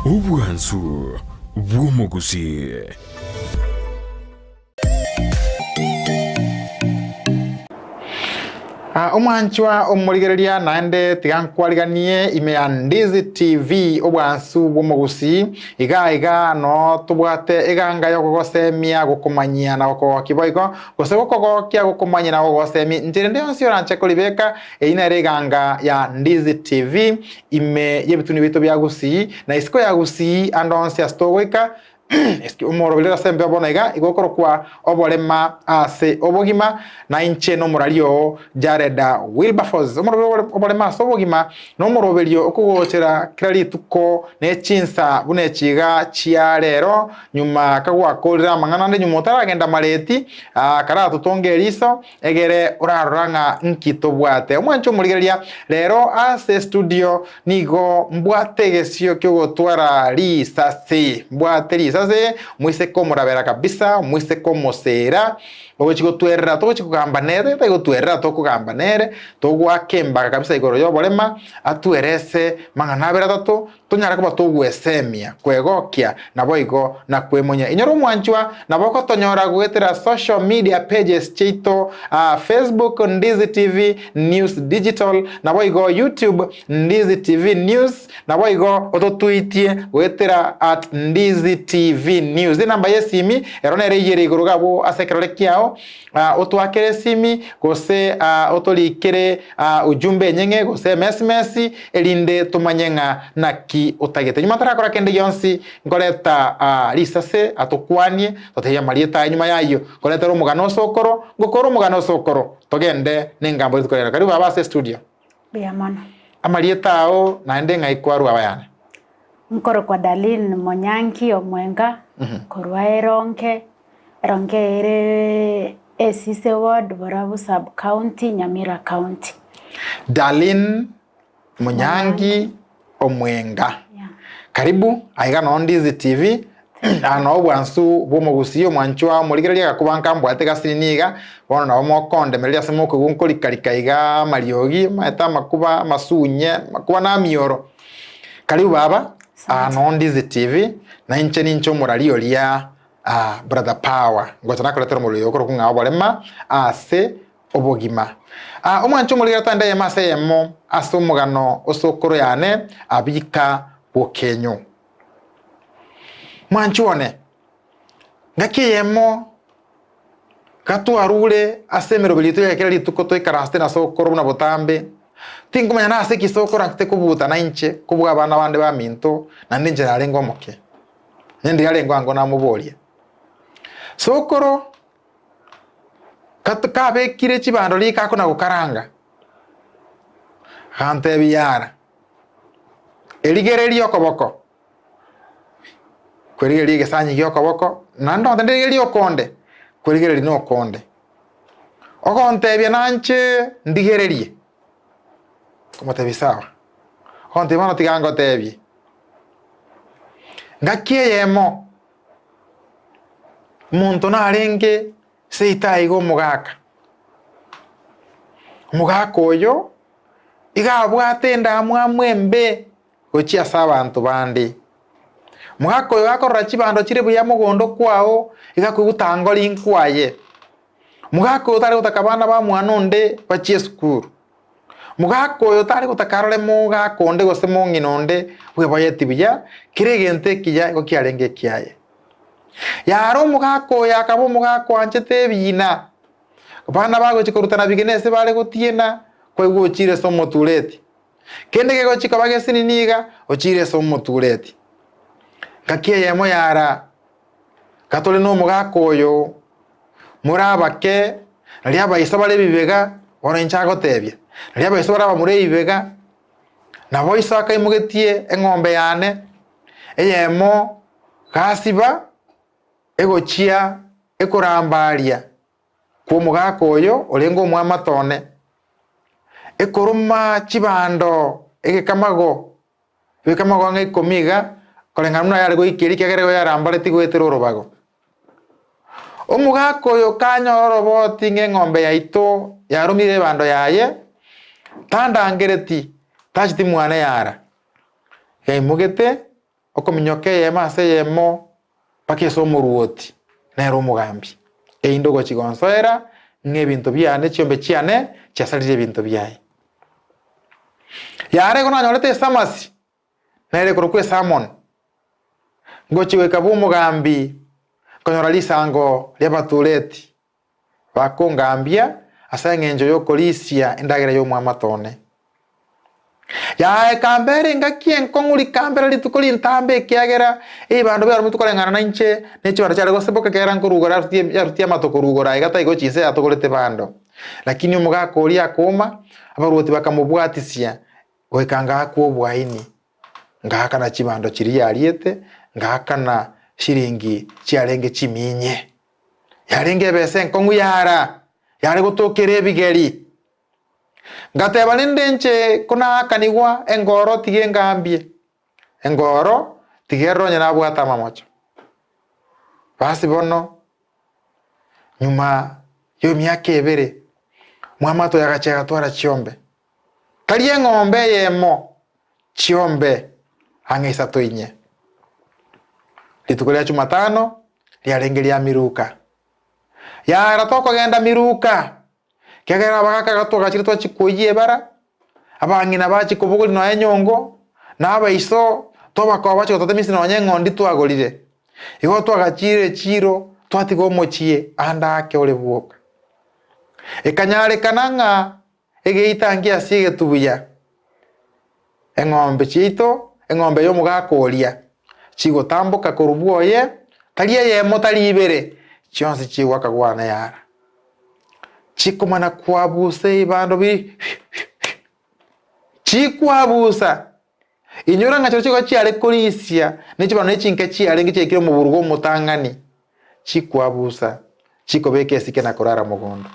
Obwansu bw'omogusii. Ah, omwanchwa omorigereria naende tiga nkwariganie ime ya Ndizi TV obwansu bw'omogusii iga iga no tobwate eganga yokogosemia gokomanyia na gokogokia boigo gose gokogokia gokomanyia na gogosemia nchera ende yonsi oranche koribeka Eyio nere eganga ya Ndizi TV ime y'ebituni biaito bia Gusii, na isiko ya Gusii ande onsi ase togoika, omoroberi ore ase embeo bono iga igo okorokwa oborema ase obogima, na inche nomorari oo Jared Wilberforce. Omoroberi oborema ase obogima nomoroberio okogochera kera rituko ne chinsa buna echi iga chia rero, nyuma kagwakorire amang'ana ande nyuma otaragenda mareti, karatotonge eriso, Egere orarora ng'a nki tobwate. Omwanche omorigereria, rero ase estudio nigo mbwate egesio ki'ogotwara risase. Mbwate risase, moiseke omorabera kabisa, omoiseke omosera, ogochi gotwerera, togochi kogamba nere, tari gotwerera tokogamba nere, togoaka embaga kabisa igoro y'oborema, atwerese mang'ana abere atato, Tonyare koba togwesemia, kwegokia, naboigo na kwemonya. Inyora omwanchwa, nabo ogotonyora goetera social media pages chiaito aa Facebook Ndizi TV News Digital, naboigo YouTube Ndizi TV News, naboigo ototwitie goetera at Ndizi TV News. Enamba y'esimi ero nere eyere igoro iga abwo ase ekerore kiao, otwakere esimi gose otorikere ujumbe enyeng'e gose emesimesi erinde tomanye ng'a naki otagete. Nyuma ntarakora kende gionsi nkoreta risase atokwanie totebie amarieta aye nyuma y'ayio nkoretere omogano osokoro ngokore omogano osokoro togende nengambo rituko riaino. Karibu baba ase estudio. Mbuya mono. Amarieta ao naende ng'ai kwarua abayane? Nkorokwa Darlene Monyanki Omwenga korwa Eronke. Eronke ere Esise Ward, Borabu Sub County, Nyamira County. Darlene Munyangi Omwenga. Karibu aiga noo Ndizi TV aa noo obwansu bw'omogusii omwanchwa omorigereria agakuba nkambwate gasinini iga bono nabo mokondemereria ase mokoigwa nkorikarika iga amariogi omanyete amakuba amasunye amakuba na amioro. Karibu baba aa noo Ndizi TV na inche ninche omorari oria Aa brother power ngocha nakoretera omorero oyo okorokwa ng'a oborema ase obogima. Aa omwancho omorero tande eyemo ase eyemo ase omogano osokoro yane abika bokenyo. Mwancho one, ngaki eyemo gatwarure ase emeroberi yaito ya kera rituko toikaransete na sokoro buna botambe, tinkomanya nase ki sokoro anchete kobutana inche kobua abana bande baminto naende inche narenge omoke. Onye ndiarenge ango namoborie, Sokoro, kabekire chibando riko akona gokaranga? Agantebia, Yara, erigererie okoboko. Kwerigereria egesanyi gi'okoboko, naende onte ndirigererie okonde, kwerigereria nokonde. Ogontebia nanche ndigererie, nkomotebia sawa. Ogontebia bono tiga ngotebie. Ngaki eyemo, omonto narenge seito aiga omogaka, omogaka oyo iga abwate endamwamu embe gochia ase abanto bande. Omogaka oyo gakorora chibando chire buya mogondo kwao, iga akoigwa tangori nkwaye. Omogaka oyo tare gotaka abana ba mwana onde bachie esukuru. Mogaka oyo tari gotaka arore mogaka onde gose mong'ina onde bweboyeti buya, kera egento ekiya igo kiarenge ekiaye. Yare omogaka oyo akaba omogaka oanchete ebiina, abana bagochia korutana bigena ase bare gotiena, kwaigwa ochire ase omotureti. Kende kegochia koba gesinini iga, ochire ase omotureti. Ngaki eyemo yara Gatore nomogaka oyo, more abake, nario abaiso bare ebibega, bono inche agotebia, nario abaiso bare abamura ebibega, nabo iso akaimogetie eng'ombe yane, eyemo gasiba egochia ekorambaria kw'omogaka oyo orenge omwamate one, ekoroma chibando egekamago. Beka amagogo ang'e ikomi iga, koreng'ana buna yare goika eria, ekiagera igo yarambaretie goetera orobago. Omogaka oyo kanyora oroboti ng'a eng'ombe yaito yaromire ebando yaye, tandangereti, tacheti mwane yara. Yaimogete. okominyoka eyemo ase eyemo mpaka ase omoruoti, nere omogambi, erinde ogochia gonsoera ng'a ebinto biane, chiombe chiane chiasarire ebinto biaye. Yare igo nanyorete esamasi, nere ekorokwa esamoni, ngochia goika bw'omogambi, nkonyora risango ri'abatureti, bakongambia ase engencho y'okorisia endagera y'omwamato one. Yaya ekambera engaki enkong'u rikambera rituko rintambe ekiagera ebibando biarometwe koreng'ana nainche ne chibando chiare goseboka ekiagera nkorugora yarutie yarutie amato korugora iga taigo chinse yatogorete bando. Lakini omogaka oria akooma, abaruoti bakamobwatisia goika ngaakwa obwaini, ngaakana chibando chiria yariete, ngaakana shiringi chiarenge chiminye. Yarenge ebesa enkong'u yara, yare gotokera ebigeri. Ngateba rende inche konaakanigwa engoro tiga engambie, engoro tiga erore onye nabwate amamocho. Basi bono, nyuma y'emiaka ebere, mwamato oyo agachia agatwara chiombe, tari eng'ombe eyemo, chiombe ang'e isato inye. Rituko ria Jumatano riarenge ria miruka. Yara tokogenda miruka, Ekiagera abagaaka iga twagachire twachia koyia ebara, abang'ina bachia kobogoria nonya enyongo, na abaiso tobakoba bachia gotota emisi nonya eng'ondi twagorire. Igo twagachire echiiro, twatiga omochie ande ake ore bwoka. Ekanyarekana ng'a egeita ngiasie egetubuya, eng'ombe chiaito, eng'ombe y'omogaka oria, chigotamboka korwa bwoye, tari eyemo tari ibere, chionsi chigoaka gwana yara. Chikomana kwabusa ebibando biri chikwabusa. Inyora ng'a chirochio igo chiare korisia, ne chibando ne chinke chiarenge chiaikire omoburugo omotang'ani, chikwabusa, chikobeka esike na korara mogondo.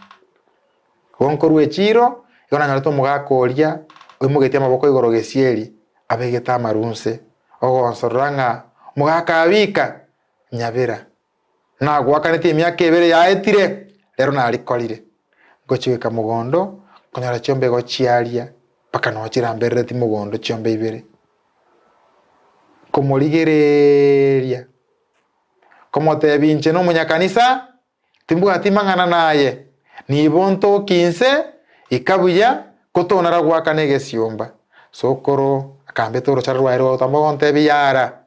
Igo nkorwa echiiro, igo nanyorete omogaka oria oimogetie amaboko igoro gesieri, abegete amaru nse, ogonsorora ng'a omogaka abika, nyabera. Nagoakanetie emiaka ebere yaetire, rero narikorire. Ngochia goika mogondo, nkonyora chiombe igo chiaria, mpaka noo chiramberereti mogondo chiombe ibere. Nkomorigereria, nkomotebia inche nomonyakanisa, timbwati mang'ana naye, nibo ntoki inse, ika buya, ko tonara goakana egesiomba. Sokoro akambeta orochara rwaye rwa gotamba ogontebia yara,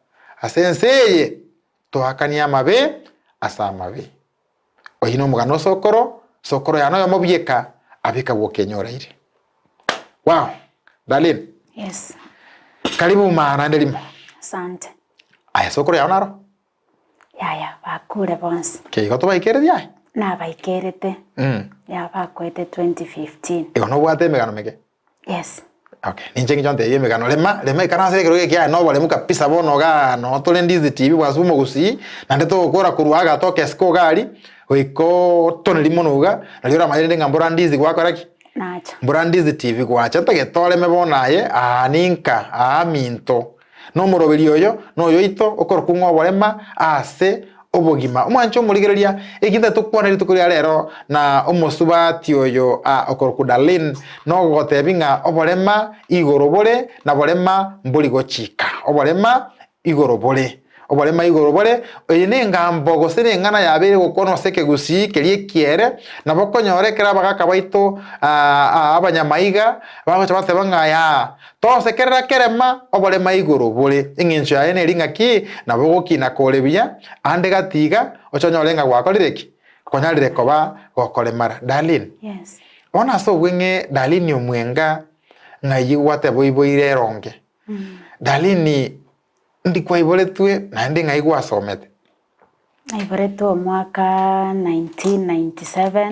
ase ense eye Toakanie amabe ase amabe. Oyio nomogano o sokoro, sokoro yane oyomo bieka abeka gwokenyoraire. Wow! Darlene. Yes. Karibu maa naende rimo. Asante. Aye sokoro yao naro? Yaya, bakure bonsi. Okay, igo tobaikererie aye? Nabaikerete. Ya bakwete 2015. Igo nobwate emegano meke? Yes. Okay, ninche ngicho ntebie emegano rema rema ikaranse ekero ekiaye na oboremu kabisa bono igaa noo tore Ndizi TV bwansi bwa omogusii naende togokora korwa iga toke isiko iga aria goika otonerie mono iga nario oramanye rende ng'a mbora Ndizi gwakora ki? Nacha. Mbora Ndizi TV gwacha ntagete oreme bono aye aa ninka aa minto. Na omoroberi oyo noyoito okorokwa ng'a oborema ase obogima. Omwanche omorigereria, eki ntatokwana rituko ria rero na omosubati oyo a okorokwa Darlene nogogotebi ng'a oborema igoro bore na borema mbori gochika. Oborema igoro bore. Oborema igoro bore, eye nengambo gose neng'ana yabeire gokwanwa ase ekegusii keria ekiere, nabo okonyora ekero abagaka baito abanyamaiga bagocha bateba ng'a yaa, Tosekerera kerema, oborema igoro bore. Eng'encho yaye neri ng'aki, nabo ogokina kore buya, ande gati iga, oche onyore ng'a gwakorire ki? Kwanyarire koba gokoremara. Darlene. Yes. Bono ase obweng'e Darlene omwenga ng'ai gwateba oiboire eronge. Darlene ndi kwaiboretwe naende ng'ai gwasomete? Naiboretwe omwaka 1997,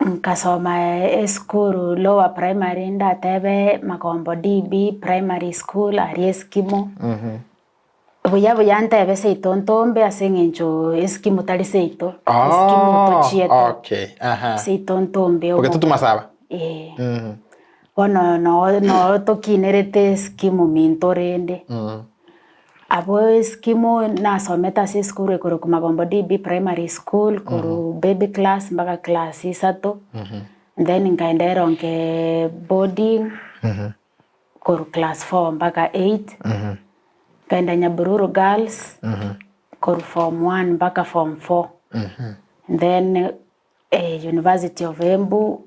nkasoma esukuru lower primary ndatebe Magombo DB primary school aria eskimu, buya buya ntebe seito ntombe ase eng'encho eskimu tari seito, eskimu tochiete, Okay, aha. seito ntombe Ogetutu Masaba? Eh. Bono noo noo tokinerete eskimu minto rende. Abwo eskimu nasomete ase esukuru ekorokwa Magombo DB Primary School korwa baby class mpaka class isato, then nkaenda eronge boarding. Korwa class four mpaka eight, nkaenda Nyabururu Girls korwa form one mpaka form four, then University of Embu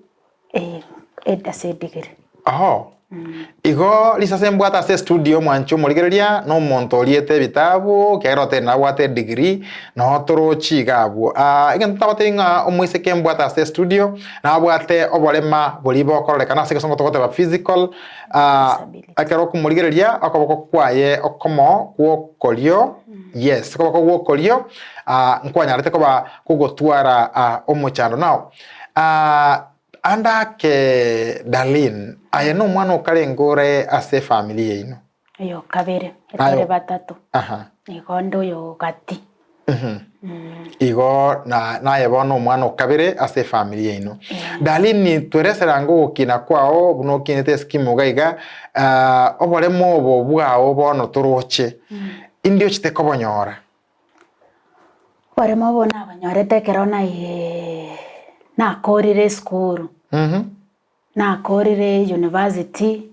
ase edegree. Oho, igo risase mbwate ase estudio omwanchi omorigereria na omonto oriete ebitabu ekiagera otebire nabwate edegree noo torochi iga abwo. Egento ntagotebi ng'a omoiseke mbwate ase estudio nabwate oborema boria bokororekana ase egesongo togoteba physical Ekero okomorigereria okoboko kwaye okomo gw'okorio, yes, okoboko gw'okorio nkwanyarete koba kogotwara omochando. Now, ande ake Darlene, aye nomwana okarenge ore ase efamiri yaino? Oyo kabere, tore batato. Aha. Igo onde oyo gati. Igo na naye bono omwana o kabere ase efamiri yaino. Darlene tweresere ango ogokina kwao buna okinete eskimu iga iga, ah, oboremo obo bwao bono toroche, indi ochete kobonyora? Oboremo obo nabonyorete ekero naye nakorire esukuru. Nakorire university,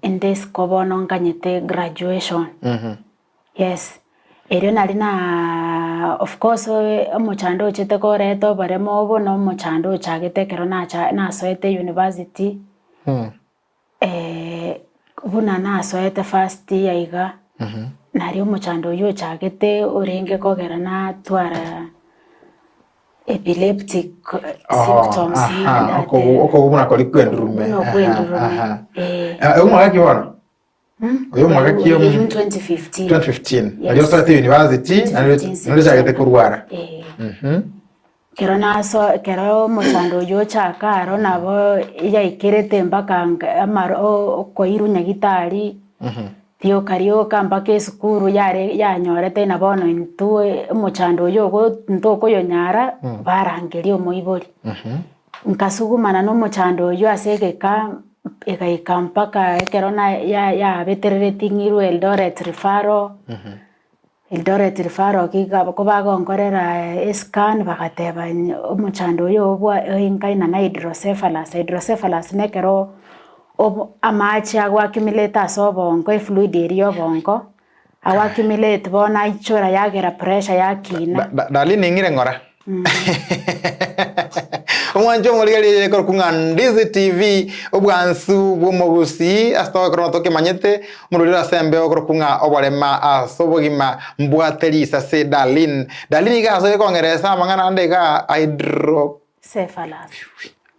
inde isiko bono nganyete graduation. Yes, erio nari naa of course omochando ochete koreta oboremo obo na omochando ochagete ekero nacha nasoete university, buna nasoete first year iga, nario omochando oywo ochagete orenge kogera natwara Epileptic symptoms Aha, okogu- okogu buna kori kwendurume. Buna okwendurume, Aha, eh. aha. Eh, omwaka ki bono? Oyo omwaka ki omu- Eyio 2015. 2015. Yes. Nario osoete university, nario 2015 nario ochagete korwara. Eh. Mhm. Kero naso kero omochando oyio ochaka aro nabo yaikerete mpaka nka amaro o- okoirwa nyagitari. Rioka rioka mpaka esukuru yare yanyorete na bono intwe omochando oyo ogo ntokoyonyara barangeria omoibori. Nkasugumana na omochando oyio ase egeka egaika mpaka ekero na ya yabeterereti ng'irwe Eldoret referral, Eldoret referral giga kobagonkorera escan bagateba omochando oyo obwa oinkaina na hydrocephalus, hydrocephalus na ekero obo amache ago accumulate ase obongo efluid eria ya obongo, ago accumulate bono aichora yagera pressure yakina. Da- da- Darlene ning'ire ng'ora. Omwancho omorigereria eye ekorokwa ng'a Ndizi TV, obwansu bw'omogusii ase togokorwa tokemanyete, omorweri ase embeo okorokwa ng'a oborema ase obogima mbwate risase Darlene. Darlene iga ase kong'eresa amang'ana ande iga hydro Cephalus.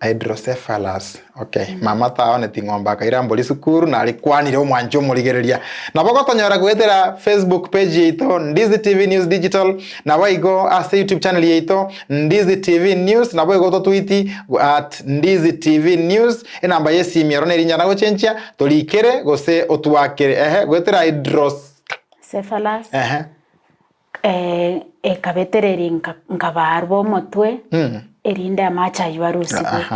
Hydrocephalus okay mama taoneti ng'ombe akaira mbori sukuru narikwanire omwanchi omorigereria. Nabo gotonyora goetera Facebook page yaito Ndizi TV News Digital nabo igo ase YouTube channel yaito Ndizi TV News nabo igo totwiti at Ndizi TV News enamba ye esimi ero neri nyara gochenchia torikere gose otwakere ehe goetera hydros Cephalus. ehe. Ekabetereria nkabaarwa omotwe, erinde amache ayio arusigwe.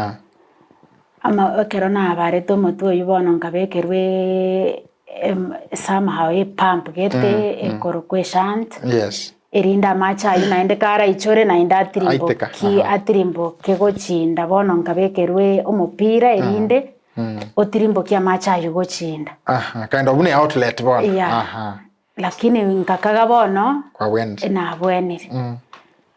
Ama ekero nabaarete omotwe oyio bono nkabekerwa somehow epump gete ekorokwa eshunt, erinde amache ayio naende karaichore naende atirimboki atirimboke gochinda bono nkabekerwa omopira erinde otirimbokie amache ayio gochinda. Kind of buna eoutlet bono. Yeah. Lakini nkakaga bono Kwabwenire. nabwenire.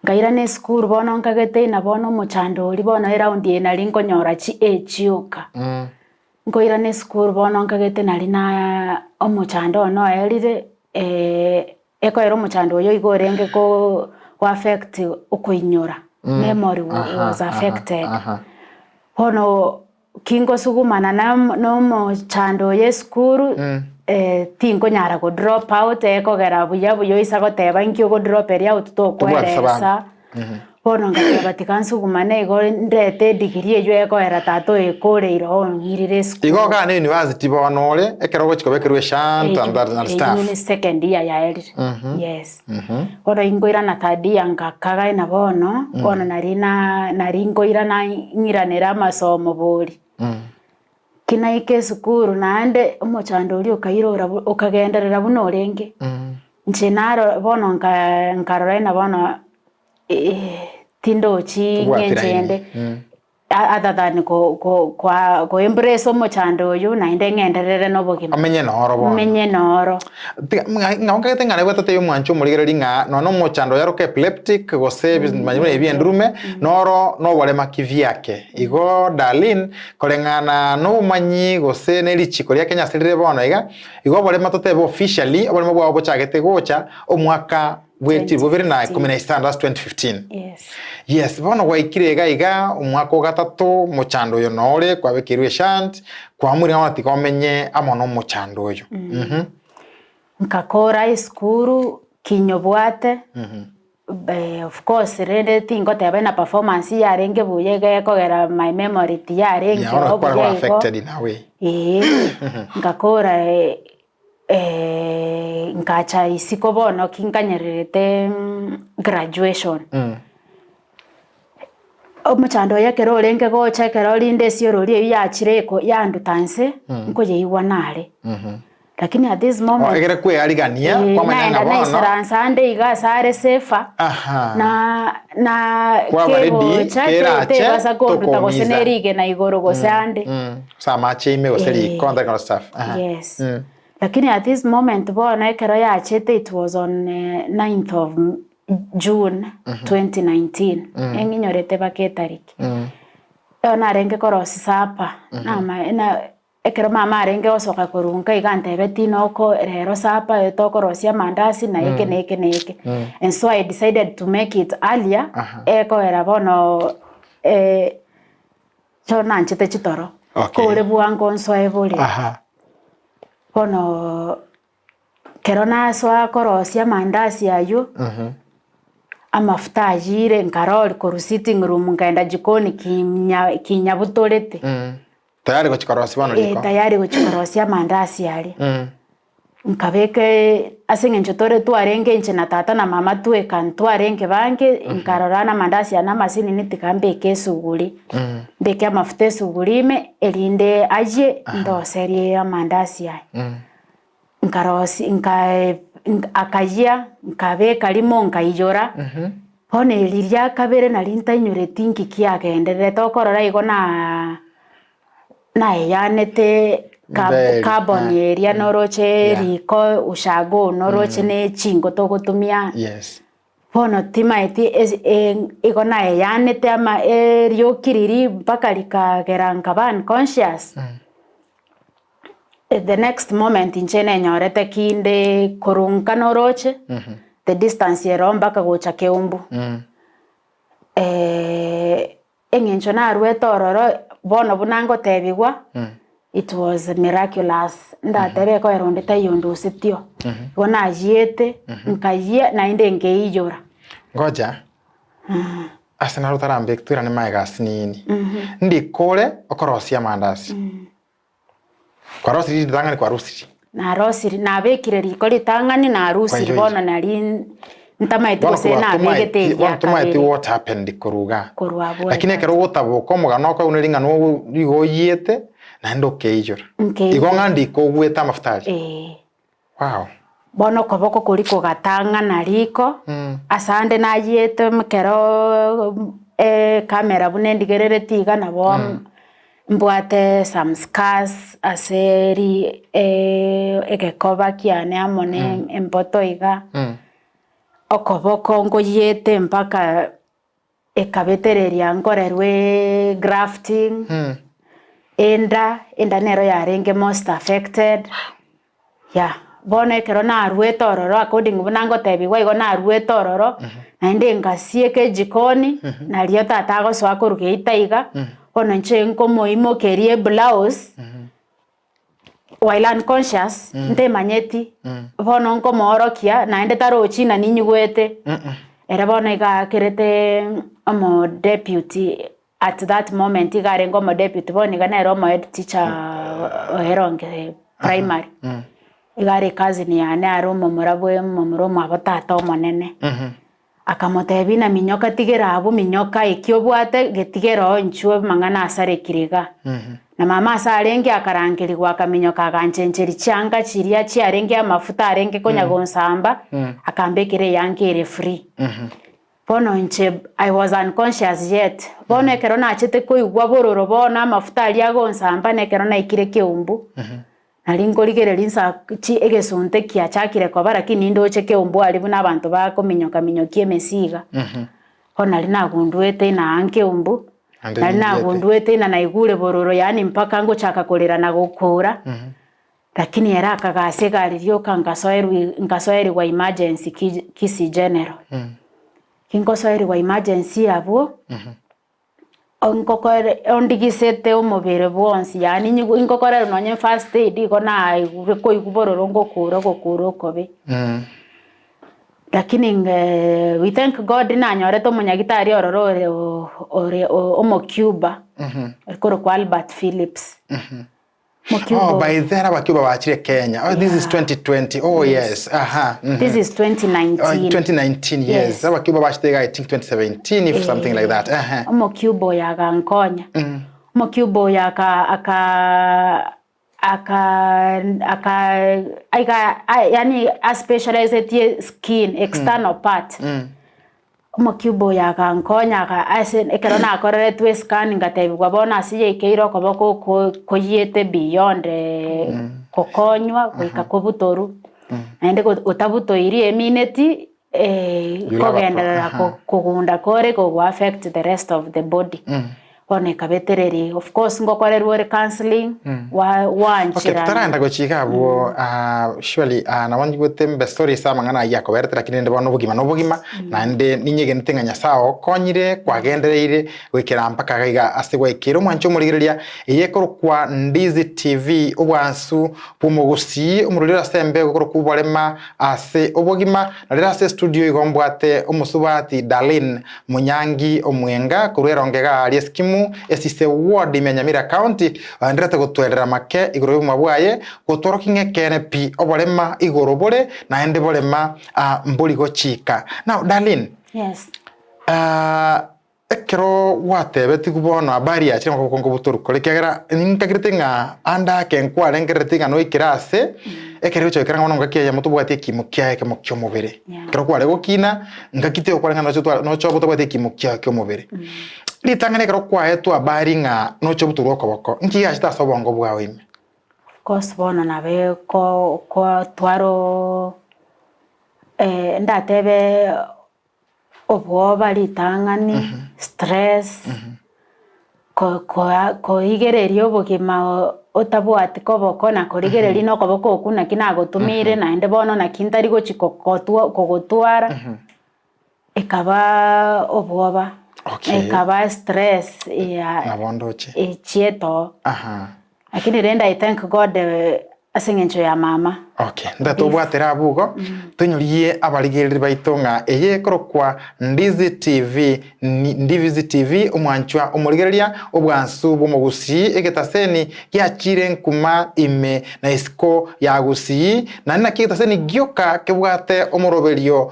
Nkairana esukuru bono nkagete ina bono omochando oria bono eraundi eye nari nkonyora chi A chioka. Nkoirana esukuru bono nkagete nari na omochando one oerire ekoera omochando oyo igo orenge ko go affect okoinyora, memory was affected. Bono Kingosugumana nomochando oyo esukuru, tinkonyara go drop out ekogera buya buya oisa goteba inki ogo drop eria out tokweresa. Bono ngateba tiga nsugumane igo ndete edegree eywo ekoera tata oyo ekoreire ong'irire esukuru. Igo igaa ne university bono ore ekero ogochi kobekerwa eshantu and that and stuff. Eywo ne second year yaerire, yes. Bono inkoirana third year ngakaga ina bono, bono nari na nari nkoirana ng'iranere amasomo bori. Ki naika esukuru naende omochando oria okairora bu okagenderera buna orenge, inche naro bono nka nkarora ina bono tindochi Tobwati ng'encho laini. ende. Other than ko ko koa ko embrace omochando oyio naende ng'enderere na obogima. Omenye noro bono. Menye noro. Tiga ng'a ng'a nkagete ng'a nabwate teiyo omwancho omorigereria ng'a nonya na omochando oyo aroke epileptic gose manya buna ebi endurume, noro noborema ki biake. Igo Darlene, koreng'ana na obomanyi gose ne richiko ria Kenya ase rire bono iga, igo oborema totebe officially, oborema bwao bochagete gocha omwaka bwe 2016, that's 2015. Yes. Yes, bono gwaikire iga iga omwaka o gatato omochando oyo nore kwabekeirwe eshunt, kwamurire ng'a bono tiga omenye amo na omochando oyo. Mhm. Nkakora esukuru kinyobwate, of course rende tingoteba na performance yarenge buya iga ekogera my memory tiyarenge Yeah, bono oo kware buya igo. affected in a way. Eeh, nkakora nkacha isiko bono ki nkanyererete graduation. Omochando oyo ekero orenge gocha ekero rinde esiorori eywo yachire eko yanduta nse, nkoyeigwa nare. Lakini at this Oh, moment egere kwearigania kwamanya naenda ng'a bono naisaransa ande iga ase are safer, Aha. na na Kwaba ready, kegocha te- kerache, tebasa konduta gose tokomiza. ne rigena igoro gose ande. Gose amache ime gose Eh. riko that kind of stuff. Aha. Yes. Lakini at this moment bono ekero yachete it was on 9th of June 2019, eng'inyorete mpaka etariki. Ekero narenge korosia supper, nama na ekero mama arenge gosoka korwa nka iga antebetie noko rero supper eye tokorosia amandasi na eke na eke na eke. And so I decided to make it earlier, ekogera bono Ekero nanchete chitoro, Okay. kore bwango nsoe bore. Aha. Bono kero nasoa korosia amandasi aywo, amafuta ayire nkarori korwa sitting room nkaenda jikoni kinya kinyabutorete. Tayari gochia korosia bono Eh, riko. tayari gochia korosia amandasi aria. Nkabeka ase eng'encho tore twarenge inche na tata na mama tweka ntwarenge bange, nkarora na amandasi aya na amasinini tiga mbeke esuguri, mbeke amafuta esuguri ime, erinde ayie ndoserie amandasi aya. Nkarosia nkae akayia, nkabeka rimo nkaiyora, bono eri ria kabere nari ntainyoreti nki kiagendererete okorora igo naa. Naeyanete Mberi, carbon eh. eria noroche Yeah. riko ushago noroche ne chinko togotumia Yes. bono timaeti esi igo naeyanete ama erioki riria mpaka rikagera nkaba unconscious. The next moment inche nenyorete kinde korwa nka noroche the distance ero mpaka gocha keumbu. Eng'encho naruete ororo, bono buna ngotebigwa, it was miraculous, ndatebe ekoera onde taiyo ondusetio. Igo nayiete, nkayia naende nkeiyora. Ngoja, ase naro otarambeke toirane magega asinini, ndikore okorosia amandasi. Kwarosirie ritang'ani kwarosirie. Narosirie, nabekire riko ritang'ani narusiri Kwaiyoire. bono nari ntamaeti Bono gose korwa nabegete tomaeti eria bono tomaeti kabere. what happened korwa igaa. Korwa abwo Lakini ekero ogotaboka omogano okoigwa neri ng'a no nigo oyiete naende okeiyora. Nkeiyora. Igo ng'a ndiko ogwete amafuta aria. Eeh. Wow. Bono okoboko koria kogatang'ana riko, ase ande nayiete ekero ecamera buna endigereretie iga nabo mbwate some scars ase ri egekoba kiane amo na emboto iga, okoboko nkoyiete mpaka Ekabetereria nkorerwe grafting, enda, enda nero yarenge most affected, yeah. Bono ekero naruete ororo according buna ngotebigwa igo naruete ororo, naende ngasieka ejikoni, nario tata agosoa korwa geita iga, bono inche nkomoimokeria eblouse, while unconscious, ntemanyeti, bono nkomoorokia naende tarochi ng'a ninyigwete, ere bono iga aakerete omo deputy at that moment iga arenge omo deputy bono iga nere omo head teacher o Eronge primary, iga are ecousin yane are omomura bwe omomura omwabo tata omonene. Akamotebia, Ng'a minyoka tigera abwo, minyoka, eki obwate getigere oo inchuo amang'ana asarekire iga. Na mama ase arenge akarangerigwa akaminyoka aganchencheria chianga chiria chiarenge amafuta arenge konya gonsamba, akambekera eyanga ere free. Bono inche I was unconscious yet. Bono ekero nachete koigwa bororo bono amafuta aria agonsamba na ekero naikire keumbu, nari nkorigereria nsa chi egesunte kiachakire koba lakini nindoche keumbu aria buna abanto bakominyoka minyokia emesiga. Bono nari nagunduete ina aa nkeumbu, Naende nari nindiete. nagunduete ina naigure bororo yaani mpaka ngochaka korera na gokura. Lakini ere akagasa egari rioka nkasoerwa nkasoerigwa emergency ki Kisii General. Ginkosoerigwa emergency abwo, onkokore ondigisete omobere bwonsi yaani nyigwe ingokorerwa nonye first aid igo naigure koigwa bororo ngokura ogokura okobe. Lakini nge we thank God nanyorete omonyagitari ororo ore ore omocuba, orikorokwa Albert Phillips. Oh, by then abacuba bachire Kenya. Oh, this is 2020. Oh, yes. Aha. Mm -hmm. This is 2019. Oh, 2019, yes. yes. Abacuba bachite I think 2017 if eh, something like that. Aha. Omocuba oyo agankonya. Omocuba oyo aka aka aka aka aiga yani a specializetie skin external part. Omocuba oyo agankonya aka ase ekero nakoreretwe escan ngatebigwa bono ase yaikeire okoboko oko koyiete beyond gokonywa goika kobutorwa. Naende go otabutoiri emineti kogenderera kogunda kore gogo affect the rest of the body. Bono ekabetereria of course ngokorerwa ore counselling wa Okay, gwancherana. totaragenda gochia iga abwo ah, surely ah, nabo njigwete mbe sorry ase amang'ana ayio akoberete lakini rende bono obogima na obogima naende ninyegenete ng'a Nyasaye ogokonyire kwagendereire goikera mpaka iga iga ase gwaikeire omwancho omorigereria eye ekorokwa Ndizi TV obwansu bw'omogusii omorweri ore ase embego ekorokwa oborema ase obogima na rero ase estudio igo mbwate omosubati Darlene Monyangi Omwenga korwa erongo iga aaria Eskimu, Esise Ward ime ya Nyamira County, oenderete gotwerera make igoro y'obogima bwaye, gotworokia ng'a ekeene pi oborema igoro bore naende borema mbori gochika. Now Darlene, Yes. ekero gwatebetigwe bono habari yachire ng'a obokongo botorukore ekiagera ninkagerete ng'a ande ake nkwarengerereti ng'a noikere ase ekero gocha goikera ng'a bono ngaki eyemo tobwati ekimo kiaye ekemo ki'omobere. Yeah. Ekero kware gokina, ngaki tiokware ng'a noche otware noche obe otabwati ekimo kiaye ki'omobere. Ritang'ani ekero kwaetwe habari ng'a noche obutorwe okoboko, nki giachete ase obongo bwao ime? Of course bono nabe ko kotwara oo ndatebe obwoba ritang'ani, stress, ko koa koigereria obogima otabwati koboko na korigereria na okoboko okwo naki nagotumeire naende bono naki ntari gochi kogotwa kogotwara, ekabaa obwoba, Okay. ekaba stress ya Nabo ndoche. echiete oo. Aha. Lakini rende I thank God ase eng'encho ya mama. Okay, ndatobwatera abwo igo, tonyorie abarigereri baito ng'a eye ekorokwa Ndizi TV, Ndivizi TV, omwanchwa omorigereria obwansu bw'omogusii, egetaseni giachire nkuma ime na isiko ya Gusii, naende naki egetaseni gioka kebwate omoroberio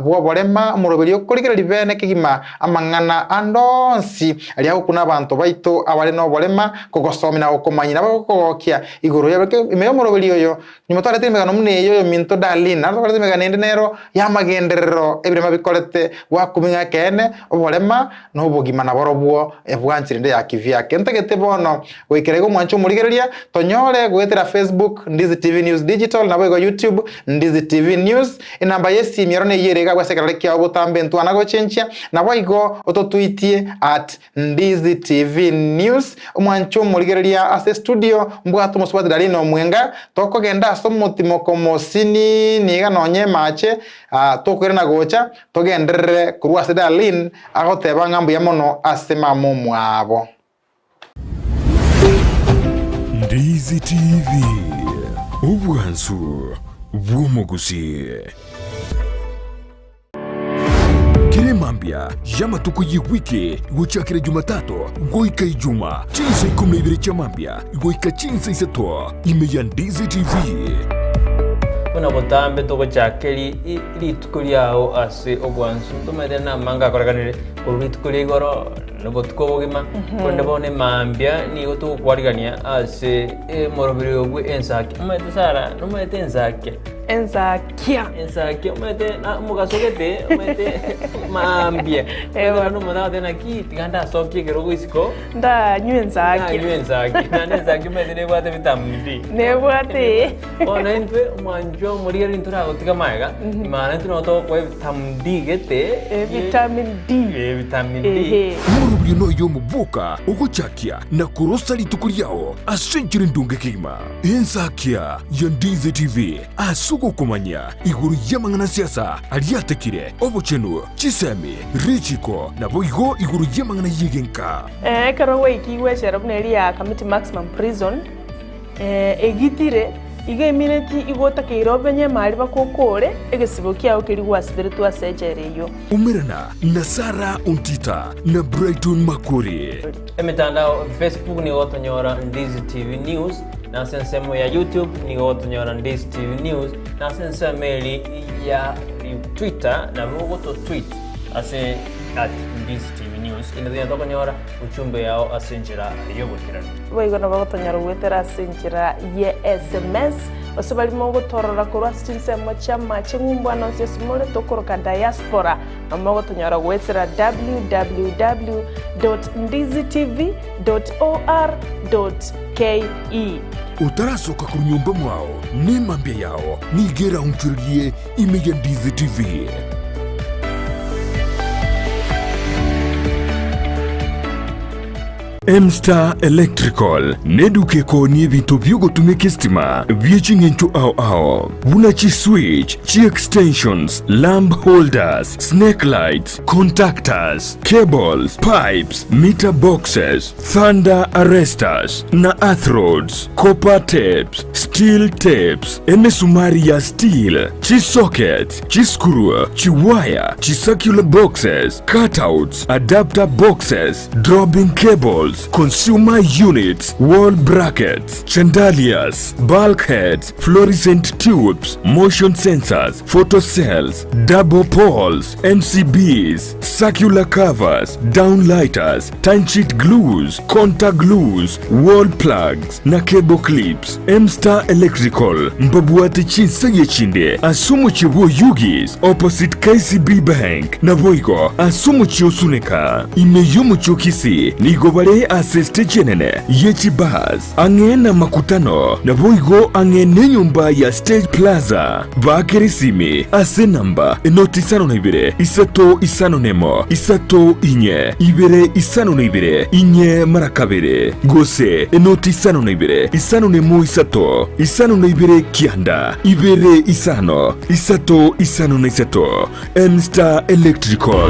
bw'oborema, omoroberio okorigereria bene kegima amang'ana ande onsi aria agokuna abanto baito abare noborema, kogosomia na gokomanyia nabo gokogokia igoro y'abarike ime y'omoroberio oyo. Nyuma twarete emegano buna eye oyominto Darlene, naende twakorete emegano ende nero y'amagenderero ebirema bikorete gwakumia ng'a ekeene, oborema, na obogima naborobwo ebwanchire ende ya kivyake. Ntagete bono goikera iga omwanche omorigereria, tonyore goetera Facebook, Ndizi TV News Digital, naboigo YouTube, Ndizi TV News. Enamba y'esimi ero neyio ere iga agwo ase ekerore kiao botambe ntwana gochenchia, naboigo ototwitie at Ndizi TV News. Omwanche omorigereria ase estudio, mbwate omosubati Darlene Omwenga, tokogenda ase omotimoko mosini niga nonye emache, tokoirana gocha, togenderere korwa ase Darlene agoteba ng'a mbuya mono ase mama omwabo. Ndizi TV, obwansu bw'omogusii. Kera emambia y'amatuko y'ewiki gochakera Jumatatu goika Ijuma, chinsa ikomi na ibere chia mambia goika chinsa isato, ime ya Ndizi TV. Buna botambe togochaka rituko riao ase obwansu, ntomaete namanga akorekanire korwa rituko ria igoro na obotuko obogima, korende bono emambia nigo togokwarigania ase emoroberio bwe ensake. Omanyete Sarah, nomanyete ensake? Ensakia. Ensakia omanyete na omogaso gete omanyete maambia. Eeh Bono omonto agoteba naki tiga ndasokie ekerogo isiko. Ndanywe ensakia. Ndanywe ensakia. Naende ensakia omanyete nebwate vitamin D. Nebwate ee. Bono intwe omwanchwa omorigereria ntoragotiga magega, imana intwe nabo togokoa evitamin D gete. Vitamin D. Eh, vitamin D. Ehe. Omorobio noyo omoboka ogochakia na korosa rituko riao ase enchera endonge kegima. Ensakia ya Ndizi TV ase ogokomanya igoro y'amang'ana siasa aria atekire, obochenu, chisemi, richiko, naboigo igoro y'amang'ana y'egenka. Ekero gwaikigwe echela buna eria ya Kamiti Maximum Prison, egitire, iga emineti igo otakeire obenye emari bakokore egesibo kiao keria gwasiberetwe ase echela eyio. Umerana na Sarah Ontita na Brighton Makori. Emetandao, Facebook nigo gotonyora Ndizi TV News, na ase ensemo ya YouTube nigo gotonyora Ndizi TV News, na ase ensemo eri ya Twitter nabo ogototweet ase at Ndizi TV News. Inde tonya tokonyora ujumbe yao ase enchera y'oboikeranu. Boigo nabo gotonyora goetera ase enchera ye sms, gose baria mogotorora korwa ase chinsemo chi'amache ng'umbu ande onsi ase more tokoroka diaspora, nabo mogotonyora goetera www dot ndizitv dot or dot ke. Otarasoka korwa nyomba mwao, nemambia yao nigo eraonchorerie ime ya Ndizi TV. M-Star Electrical neduka ekoonia ebinto bi'ogotumeka esitima bie ching'encho ao ao, buna chiswitch, chiextensions, lamp holders, snake lights, contactors, cables, pipes, meter boxes, thunder arresters na earth rods, copper tapes, steel tapes, emesumari ya steel, chisockets, chiscrew, chiwaya, chicircular boxes, cutouts, adapter boxes, dropping cables, consumer units, wall brackets, chandeliers, bulkheads, fluorescent tubes, motion sensors, photo cells, double poles, MCBs, circular covers, downlighters, timesheet glues, contact glues, wall plugs, na cable clips. M-Star Electrical mbabwate chinsagia chinde ase omochie bw'Oyugis opposite KCB Bank naboigo ase omochie o Suneka. Ime y'omochie o Kisii nigo bare ase estage enene ye chibus ang'e namakutano naboigo ang'e nenyomba ya Stage Plaza. Baakere esimi ase enamba enoti isano na ibere isato isano nemo isato inye ibere isano na ibere inye mara kabere, gose enoti isano na ibere isano nemo isato isano na ibere kianda ibere isano isato isano na isato. M-Star Electrical.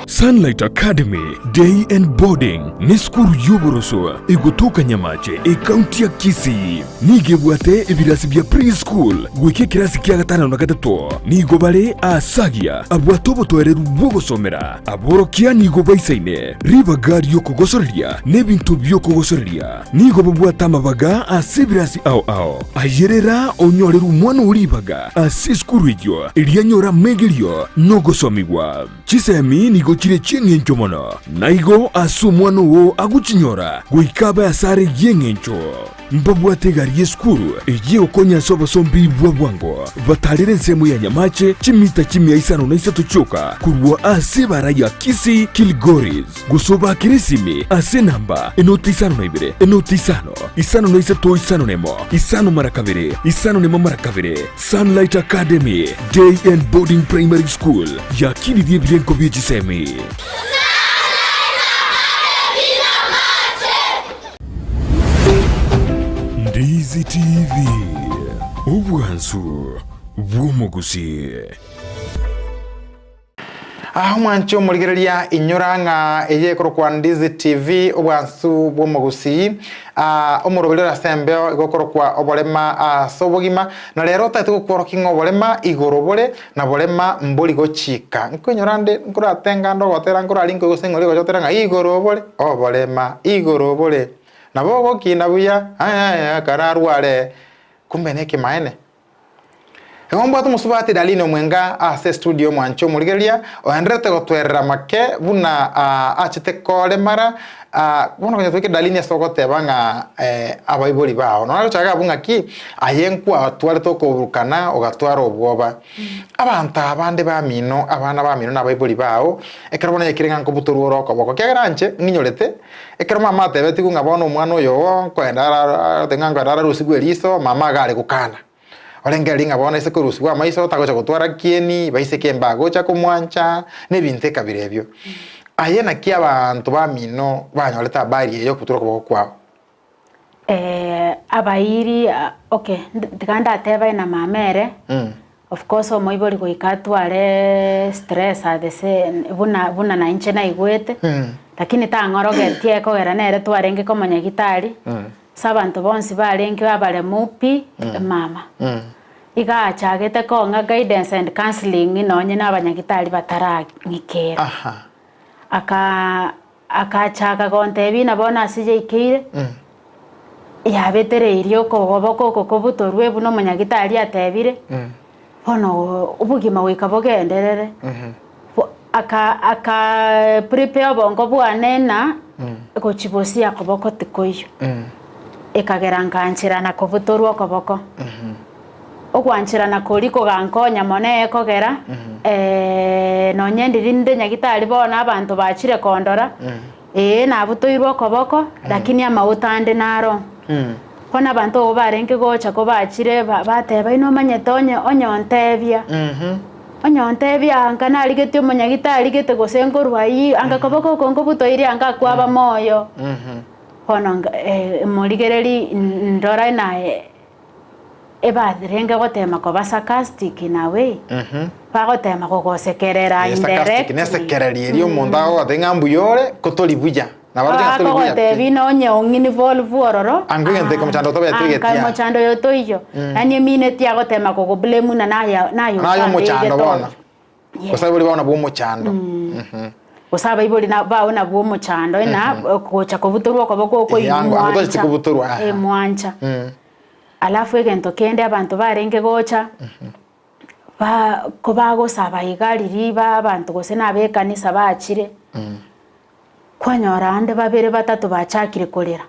Sunlight Academy Day and Boarding nesukuru y'oboroso egotoka Nyamache, ekaunti ya Kisii. Nigo ebwate ebirasi bia pre-school goika ekerasi kia gatano na gatato. Nigo bare aasagia abwate obotoereru bw'ogosomera. Aborokia nigo baisaine ribaga ri'okogosoreria na ebinto bi'okogosoreria. Nigo babwate amabaga ase ebirasi ao ao. Ayerera onyorere omwana oo ribaga ase esukuru eyio, erio anyore amegerio na ogosomigwa. Chisemi nigo chire chi'engencho mono, na igo ase omwana oo agochinyora goika abe asare y'engencho. Mbabwate egari y'esukuru eyio egokonya ase obosombi bwa bwango, batarere ensemo ya Nyamache chimita chimia isano na isato chioka korwa ase ebara ya Kisii Kilgoris, gose obakere esimi ase enamba enoti isano na ibere enoti isano isano na isato isano na emo isano mara kabere isano na emo mara kabere. Sunlight Academy Day and Boarding Primary School yakinirie ebirengo bie chisemi. Ndizi TV, obwansu bw'omogusii. Ah, omwanchi omorigereria inyora ng'a eye ekorokwa Ndizi TV obwansu bw'omogusii ah, omoroberi ore ase embeo igo okorokwa oborema ase obogima na rero otagete gokworokia ng'a oborema igoro bore na borema mbori gochika nkoinyora nde nkoratenga ande ogotera nkorarinka gose ng'ori gocha gotera ng'a igoro bore oborema igoro bore nabo ogokina buya ayaya kararware kumbe nekemaene. Igo mbwate omosubati Darlene Omwenga ase estudio omwanche omorigereria oendererete gotwerera make buna achete koremara. Ah, bono konya twaikire Darlene ase ogoteba ng'a eh, abaibori bao, nonya gochaka abwo ng'aki, aye nkwatwarete okoburukana ogatwara obwoba. Abanto abande bamino, abana bamino na abaibori bao, ekero bono yaikire ng'a nkobutorwa ore okoboko, ekiagera inche ng'inyorete, ekero mama atebetigwe ng'a bono omwana oyo oo nkoenda ara ng'a nkoenda ararusigwe eriso, mama iga are gokana. Orengereria ng'a bono ase korusigwa amaiso tagocha gotwara kieni, baiseke mbagocha komwancha, na ebinto ekabira ebio. Aye naki abanto bamino banyorete habari eye y'okobutorwa okoboko kwao? Abairi okay, tiga ndatebe na mama ere, of course omoibori goika atware stress at the same buna buna nainche naigwete, lakini tang'orogetie ekogera nere twarenge komonyagitari, Ase abanto bonsi barengeo abaremu pi, mama. Iga achagete kong'a guidance and counseling nonye na abanyagitari batarang'ikera. Aka akachaka gontebia ng'a bono ase yaikeire, yabetereirie okoboko oko kobutorwe buna omonyagitari atebire, bono obogima goika bogenderere. Bo aka aka prepare obongo bwane ng'a gochia bosia koboko tikoiyo. Ekagera nkancherana kobutorwa okoboko. Ogwancherana koria kogankonya mono ekogera nonye ndiri nde nyagitari bono abanto bachire kondora, ee nabutoirwe okoboko lakini amauta ande naro. Bono abanto abwo barenge gocha kobachire bateba inwe omanyete onye onye ontebia. Onye ontebia anga narigetie omonyagitari gete gose nkorwa ayio, anga koboko oko nkobutoirie anga akwaba moyo. Bono nka morigereria ndora naye ebarenge gotema koba sarcastic in a way, bagotema gogosekerera Eh, sarcastic indirectly. nesekereria eria omonto agogotebia ng'a mbuya ore, ko tori buya. Nabarobwo ng'a tori buya pi. Bagogotebia nonye ong'involve ororo, Ango egento eke omochando otobete anga egetia. omochando oyo toiyo, yaani emineti agotema kogoblame ng'a naye naye Naye omochando otambegete bono. oyo. Yes. Gose abaibori bao nabwo omochando. Mhm. Gose abaibori na bao nabwo omochando ng'a gocha kobutorwa okoboko oko Eh, ango- ango tocheti mwancha. kobutorwa, aha. Eh, mwancha. Alafu egento kende abanto barenge gocha, ba kobagosaba iga riria ba abanto gose na abekanisa bachire, kwanyora ande babere batato bachakire korera.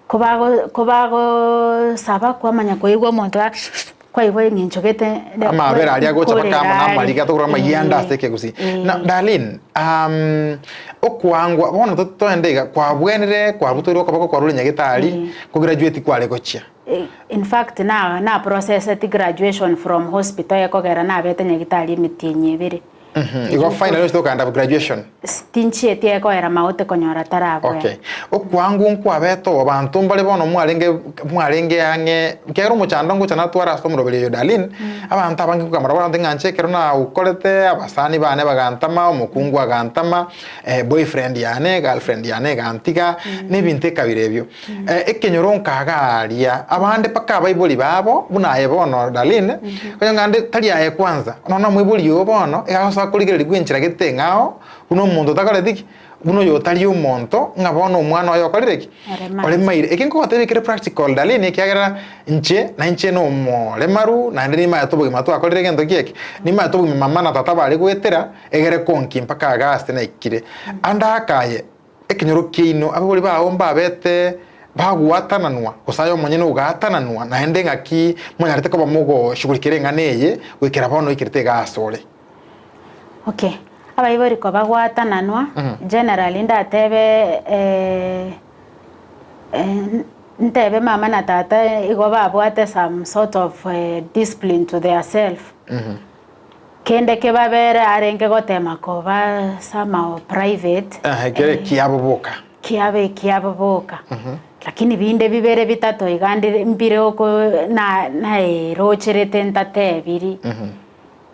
Kobago kobagosaba kwamanya koigwa omonto a kwaigwa eng'encho gete Amabera aria agocha nkorera mpaka amo na are. amariga tokora amayianda ase ekegusii. Na Darlene, okoangwa bono to- toende iga, kwabwenire kwabutoirwe okoboko kwarure nyagetari, kograduate kware gochia. In fact na na processeti graduation from hospital ekogera nabete nyagitari emetienyi ebere. Igo finally ochete okogenda graduation. Tinchieti ekoera maote konyora tarabwena. Okay. Okwangu nkwabete oo abanto mbare bono mwarenge mwarenge ang'e ekiagera omochando ngocha natware ase omoroberi oyo Darlene, abanto abange nkogamba nabo ng'a inche ekero naukorete abasani bane bagantama, omokungu agantama, boyfriend yane, girlfriend yane egantiga, na ebinto ekabira ebio. Ekenyoro nkaga aria, abande mpaka abaibori babo, buna aye bono Darlene, konya ng'a ande tari aye kwanza, nonya omoibori oo bono, iga agosoa korigereria enchera gete eng'ao, buna omonto otakoreti ki? Buna oyo otari omonto, ng'a bono omwana oye okorire ki? Oremaire. Oremaire. Eke nkogotebia kere practical Darlene ekiagera inche, nainche na omoremaru, naende nimaete obogima twakorire egento ki eke, nimaete obogima mama na tata bare goetera, egere konki mpaka iga ase naikire. Ande akaye. Ekenyoro kiaino, abaibori bao mbabete bagoatananwa, gose aye omonyene ogaatananwa, naende ng'aki monyarete koba mogoshughulikera eng'ana eye goikera bono oikerete iga asore? Okay, abaibori kobagoatananwa, generally ndatebe ntebe mama na tata igo babwate some sort of discipline to their self. Kende kebabere arenge gotema koba somehow private. Ehe, kere ekiabo boka. Kiabo ekiabo boka. Lakini binde bibere bitato iga ndire mbire oko na naerocherete ntatebiri.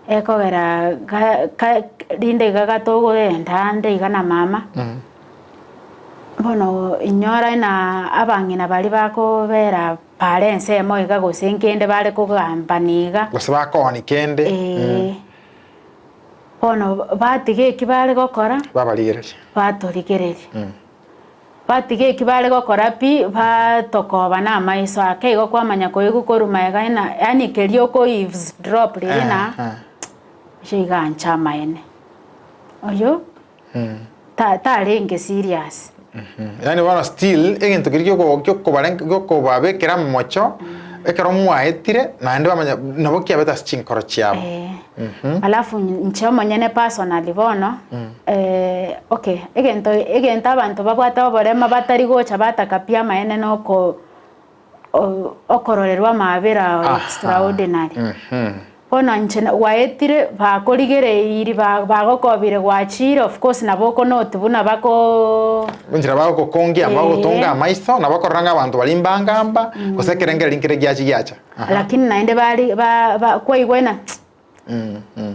Ekogera ga ka rinde iga gatogoenda ande iga na mama, bono inyora na abang'ina baria bakobera Bare ensemo iga gose nkende bare kogambana iga. Gose bakooni kende. Ee. Bono batiga eki bare gokora. Babarigereria. Batorigereria. Batiga eki bare gokora pi, batokoba na amaiso ake igo kwamanya koigwa korwa magega ng'a yaani keria oko eavesdrop riria na, oyio iga anche amaene. Oyio. Ta tarenge serious. Yaani bono still egento keria gioko giokobare giokobabekera amamocho, ekero mwaetire naende bamanya nabo kiabete ase chinkoro chiabo. Eh. Alafu inche omonyene personally bono, okay, egento egento abanto babwate oborema batari gocha bataka pi amaene na oko okororerwa amaabera extraordinary. Bono inche gwaetire bakorigereiri bagokobire gwachire of course nabo okonote buna bakoo. Enchera bagokokongia bagotonga amaiso nabo okorora ng'a abanto baria mbangamba gose ekerengererio nkere giachia giacha. Lakini naende bari ba kwaigwa ng'a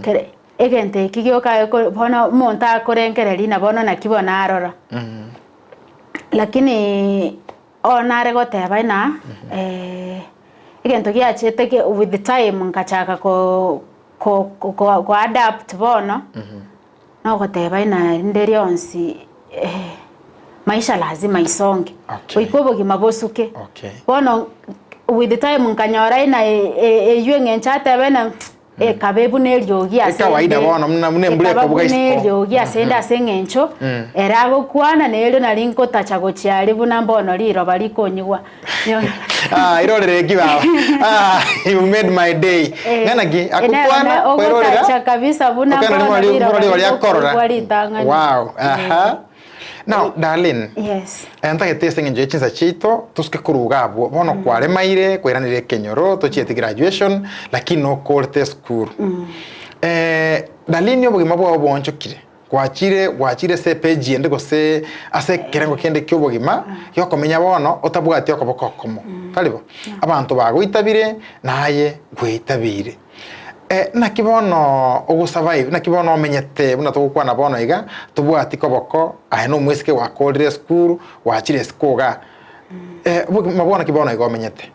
kere egento eki gioka bono omonto akorengereria na bono naki bono arora. Lakini Oo nare goteba ng'a egento giachete ge with time nkachaka ko ko ko koadapt bono, nogoteba ng'a rinde rionsi maisha lazima isonge, Okay. goika obogima bosuke. Okay. Bono with time nkanyora ng'a eywo eng'encho atebe ng'a Ekaba buna eriogi ase Ekawaida ende, bono buna buna embura ekaba ekobuga buna isiko. eriogi ase ende ase eng'encho ere agokwana, na erio nari nkotacha gochia aria buna mbono riroba rikonyigwa. Ah, irorere eki baba. Ah, you made my day. Eh, Ng'ana ki? eh, Akokwana, nero kwerorera. ogotacha kabisa buna Okena mbono rimo riroba rimo riakorora. rikonyigwa ritang'ani. Wow. Aha. Now, darling. Yes. Eh, ntagete ase eng'encho ye chinsa chiaito tosuke korwa iga abwo bono kwaremaire kwairanire ekenyoro tochieti graduation lakini nokorete esukuru eh, Darlene obogima bwao bwoonchokire gwachire gwachire ase epage ende gose ase ekerengo kende kia obogima giokomenya bono otabwati okoboko okomo tari bo? Abanto bagoitabire naye gweitabeire. Naki bono ogosurvive, naki bono omenyete buna togokwana bono iga, tobwati koboko, aye na omoiseke gwakorire esukuru, gwachire isiko igaa. Obogima bono naki bono iga omenyete?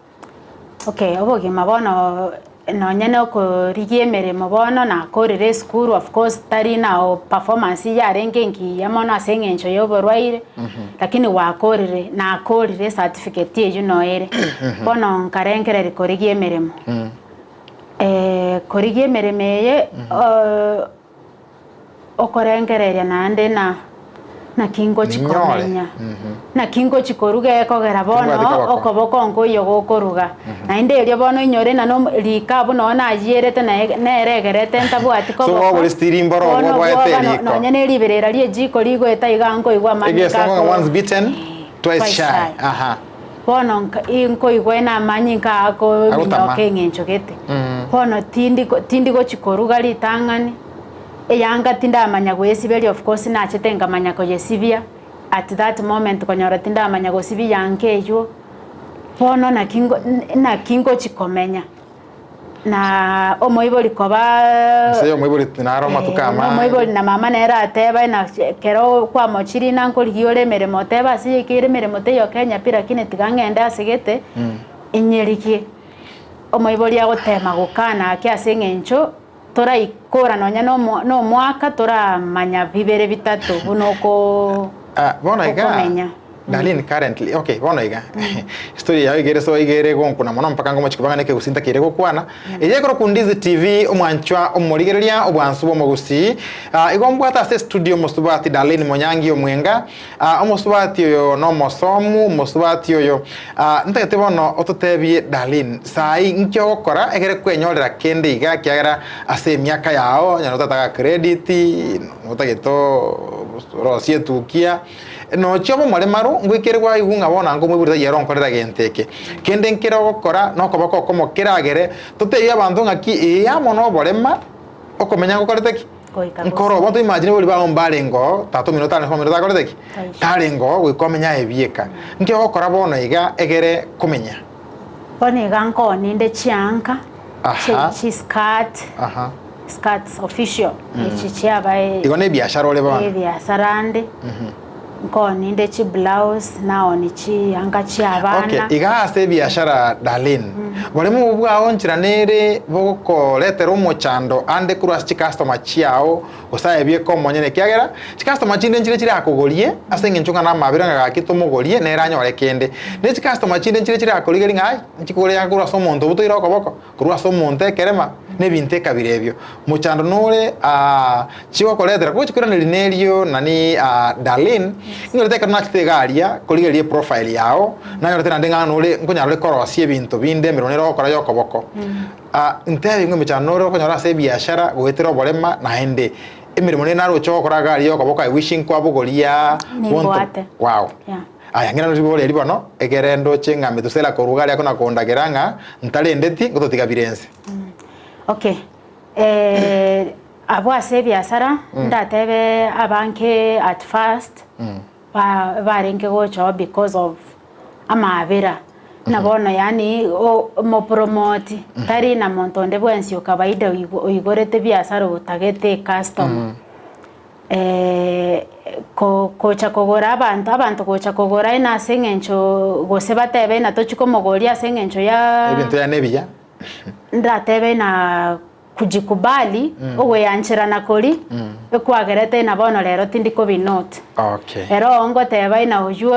Okay, obogima bono nonye na okorigia emeremo bono nakorire esukuru of course tari nao performance yarenge engiya mono ase eng'encho ya oborwaire, lakini gwakorire nakorire ecertificate eywo noere. Bono nkarengereria korigia emeremo. Korigia emeremo eye okorengereria naende na naki ngochi Ninyore. komenya naki ngochi koruga ekogera bono Timbwati koboko. okoboko nkoiyo gokoruga naende erio bono inyore na nomo riko abwo nonye nayierete naye nere egerete ntabwati So koboko obore stiri mboro bono obwo bwaete bwoba no- eriko. nonye na eriberera ria ejiko rigoeta iga nkoigwa amanyinga Egesongo ng'a ako- once bitten, twice Twice shy. shy. Aha. Bono nka- inkoigwa namanyinga akominyoka eng'encho gete. Bono tindi tindi gochi koruga ritang'ani, eyanga tindamanya goesiberia of course nachete nkamanya koyesibia, at that moment konyora tindamanya gosibia eyanga eywo, bono naki nko naki ngochi komenya. Na omoibori koba Inse y'omoibori naro amatuko Eh, amange. omoibori na mama nere ateba na ekero kwamochirie na nkorigia ore emeremo otebe ase yaikeire emeremo teiyo Kenya pi lakini tiga ng'ende ase gete inyerigie. Omoibori agotema gokana ake ase eng'encho toraikora nonya na omo na omwaka toramanya bibere bitato buna okoo Ah, bono iga okomenya. Darlene currently okay bono iga story yao iga ere so iga ere gonkuna mono mpaka ngomochie kobang'ana ekegusii ntakeire gokwana eye ekero Kundizi TV omwanchwa omorigereria obwansu bw'omogusii ah, igo mbwate ase estudio omosubati Darlene Monyangi Omwenga ah, omosubati oyo nomosomu omosubati oyo ah, ntagete bono ototebie Darlene Sai nki ogokora egere kwenyorera kende iga ekiagera ase emiaka yao onye notataka credit, notagete orosie etukia, nochia obe omoremaru ngoikere kwaigwa ng'a bono ango omoibori taiyo ere onkorera gento eke. Kende nkere ogokora nokoboko okomo keragere totebie abanto ng'aki ee amo noborema okomenya ngokorete ki? Goika Nkoro gose. bono imagine bori bao mbarenge oo tata omino tare omino takorete ki? Taiyo. Tarenge oo goika omenye aye bieka. Nki ogokora bono iga egere komenya? Bono iga nkooninde chianka, chi Aha. chiskirt, Aha. skirts official, echi chiabae Igo nebiashara ore bono. ebiasara ande, nkooninde chiblouse, naoni chianga chia abana. Okay, iga ase ebiashara Darlene, borimo obo bwao nchera nere bogokoretera omochando ande korwa ase chicustomer chiao gose aye bieka omonyene ekiagera chicustomer chinde nchire chirakogorie ase eng'encho ng'a namabera ng'a gaki tomogorie nere anyore kende. Ne chicustomer chinde nchire chirakorigerie ng'a ai nchikogora eyanga korwa ase omonto obo toire okoboko, korwa ase omonto ekerema. Na ebinto ekabira ebio. Mochando nore ah, chigokoretera gochi koiraneria nerio nani ah, Darlene, nyorete ekero nachete iga aria korigereria eprofile yao, nanyorete naende ng'a nore nkonyara ore korosia ebinto binde emeremo nere ogokora ya okoboko. Ah, ntebi ng'a emechando nore okonyora ase ebiashara goetera oborema naende emeremo nere naroche ogokora iga aria ya okoboko I wish nkwabogoria bonto Nimbwate. wow. Yeah. Aya, ng'ina ribori eri bono, ekere ndoche ng'a Metusela korwa iga aria kona-kondagera ng'a ntarendeti, ngototiga bire inse. Okay, eh, abwo ase ebiasara ndatebe abange at first ba barenge gocha oo because of amaabera, buna bono yaani o omopromoti tari na monto onde bwensi o kawaida oigo oigorete biasara otagete ecustomer. Ko gocha kogora abanto, abanto gocha kogora ina ase eng'encho gose batebe ng'a tochia komogoria ase eng'encho ya Ebinto yaani ebiya. Ndatebe ng'a kujikubali, ogoeancherana koria, ekwagerete ng'a bono rero tindi kobi note. Okay. Ero oo ngoteba ng'a oywo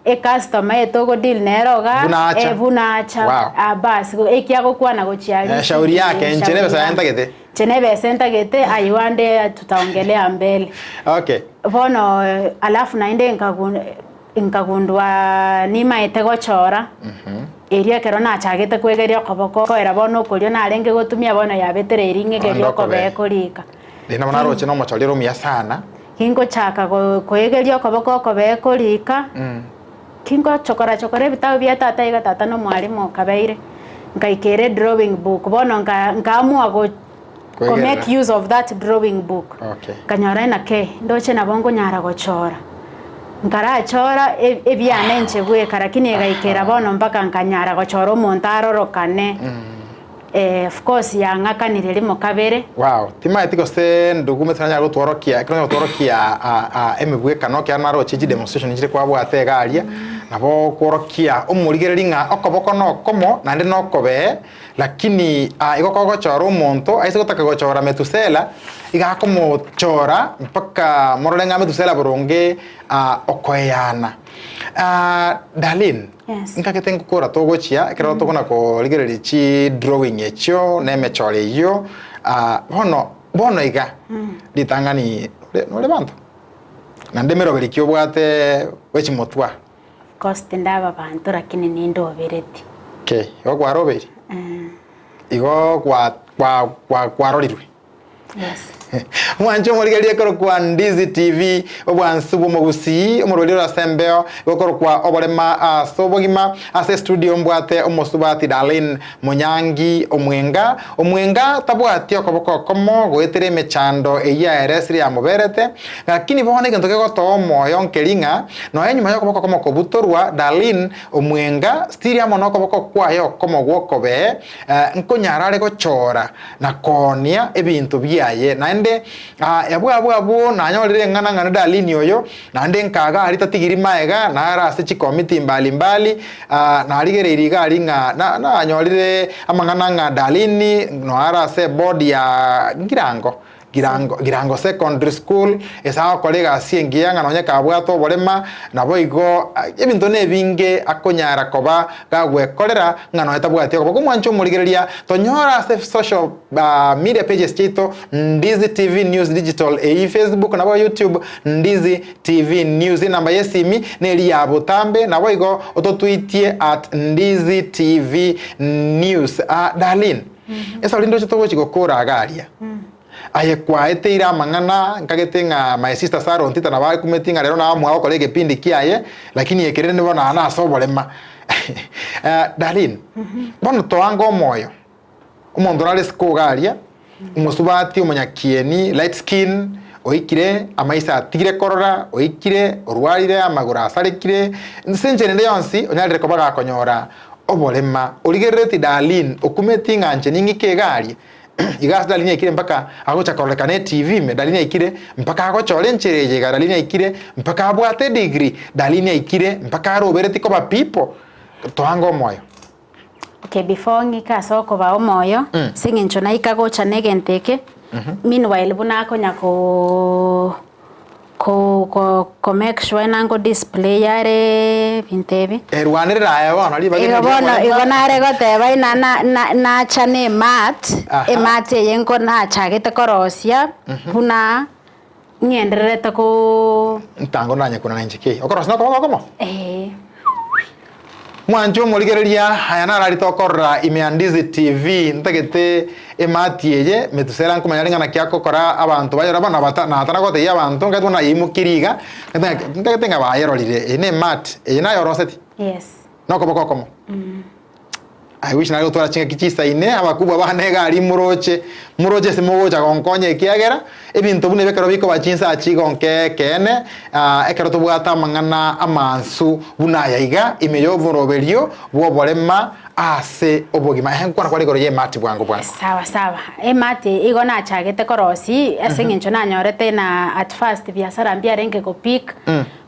ecustomer eye togo deal nere igaa, Buna acha. eh buna acha, Wow. ah baas, eki agokwana gochia aria Eh, shauri yake, inche shauri nebesa yaye yake. ntagete. Inche nebesa ntagete aywo ande tutaongelea mbele. Okay. Bono alafu naende nkagu nkagundua nimaete gochora, erio ekero nachagete kwegeria okoboko koera bono okorio narenge gotumia bono yabetere erio ng'egerie Onde okobee okobee. korika. Riria nabo naroche na omochori ore omuya sana. Gingochaka go koegeria okoboko okobee korika, Kingochokora chokora ebitabu bia tata iga tata na omwalimu okabeire, nkaikera edrawing book bono nka nkaamua go ko make Koigerera. use of that drawing book. Okay. Nkanyora ng'a kei, ndoche nabo nkonyara gochora. Nkarachora e- ebiane inche bweka lakini egaikera bono mpaka nkanyara gochora omonto arorokane. Of course yang'akanire rimo kabere. Wow, timaeti gose ndugu mete nanyara gotworokia ekero nanyara gotworokia ah, ah, emebwekano ekero naroche chidemonstration chire kwabwate iga aria, nabo okworokia omorigereri ng'a okoboko nokomo naende nokobee, lakini ah, igo kogochora omonto aise gotaka gochora Metusela, iga akomochora mpaka morore ng'a Metusela boronge ah, okoeyana. Ah, Darlene, Yes. Nkagete ngokora togochia ekero tokona korigereria chi drawing echio na emechoro eyio ah, bono bono iga ritang'ani nore nore banto naende emeroberi ki obwate bwechimotwa Of course tindaba banto lakini nindobereti. Okay, igo kwarobeiri igo kwa kwa kwa kwarorirwe Yes. Mwanche omorigereria ekorokwa Ndizi TV, obwansu bw'omogusii, omorweri ore ase embeo, gokorokwa oborema ase obogima. Ase estudio mbwate omosubati Darlene Monyangi Omwenga. Omwenga tabwati okoboko okomo goetera emechando eyio aeresire yamoberete, lakini bono egento kegotoa omoyo nkeri ng'a nonya nyuma y'okoboko okomo kobutorwa, Darlene Omwenga still amo nokoboko kwaye okomo gw'okobee Nkonyara are gochora na koonia ebinto biaye. Naende abwo abwo abwo nanyorire eng'ana ng'a Darlene oyo, naende nkaga aria tatigiri maega, nare ase chikomiti mbali mbali, narigereirie iga aria ng'a na nanyorire amang'ana ng'a Darlene noare ase eboard ya Ngirango. Girango, Girango Secondary School, ase agokora egasi engiya ng'a nonye kabwate oborema, naboigo ebinto nebinge akonyara koba gagwekorera ng'a nonye tabwati okoboko. Omwanche omorigereria, tonyore ase social media pages chiaito, Ndizi TV News Digital eyio Facebook nabo YouTube, Ndizi TV News. Enamba y'esimi neri ya botambe, naboigo ototwitie at Ndizi TV News. Darlene, Ase rinde oche togochi gokora iga aria, aye kwaeteire amang'ana nkagete ng'a my sister Sarah Ontita nabo akumeti ng'a rero naamua gokora egepindi kiaye, lakini eke rende bono aa nase oborema. Darlene, bono toange omoyo, omonto nare isiko iga aria, omosubati omonyakieni, light skin, oikire, amaiso atigire korora, oikire, orwarire, amagoro asarekire, ase enchera ende yonsi, onyarire koba gakonyora Oborema, origerereti Darlene, okumeti ng'a nche ning'ike iga aria. Iga ase Darlene aikire mpaka agocha kororekana eTV ime, Darlene aikire mpaka agochora enchera eye iga, Darlene aikire mpaka abwate edegree, Darlene aikire mpaka arobereti koba people. Toange omoyo. Okay, before ng'ike ase okobaa omoyo, ase eng'encho naika gocha na egento eke, meanwhile buna akonya koo. Ko ko ko make sure ng'a ngo display are ebinto ebi. Erwanerera aye bono ribaga Igo eri bono riakorema. igo nare goteba ina na na nacha na emat, Aha. emat eye nko nachagete korosia buna ng'endererete koo. Ntango nanyekuna na inche ki? Okorosia na okoboko okomo? Eeh. Mwanche omorigereria, aya narari tokorora ime ya Ndizi TV, ntagete emati eye, Metusela nkomanya ring'ana ki agokora abanto bayerora bono nabata natana gotebia abanto nkagete bono nayeimokirie iga, ntagete ng'a bayerorire, eye ne emati, eye naye oroseti? Yes. Nokoboko okomo? I wish nare gotwara chingaki chisaine abakubwa bane iga aria moroche, moroche ase mogocha gonkonya ekiagera, ebinto buna ebi ekero bikoba chinsaa chigonka ekeene, ekero tobwate amang'ana amansu buna aya iga, ime y'oboroberio bw'oborema ase obogima. Ehe nkwana kware igoro y'emati bwango bwango. Sawa sawa, emati igo nachagete korosia ase eng'encho nanyorete na at first biasara mbiarenge go pick,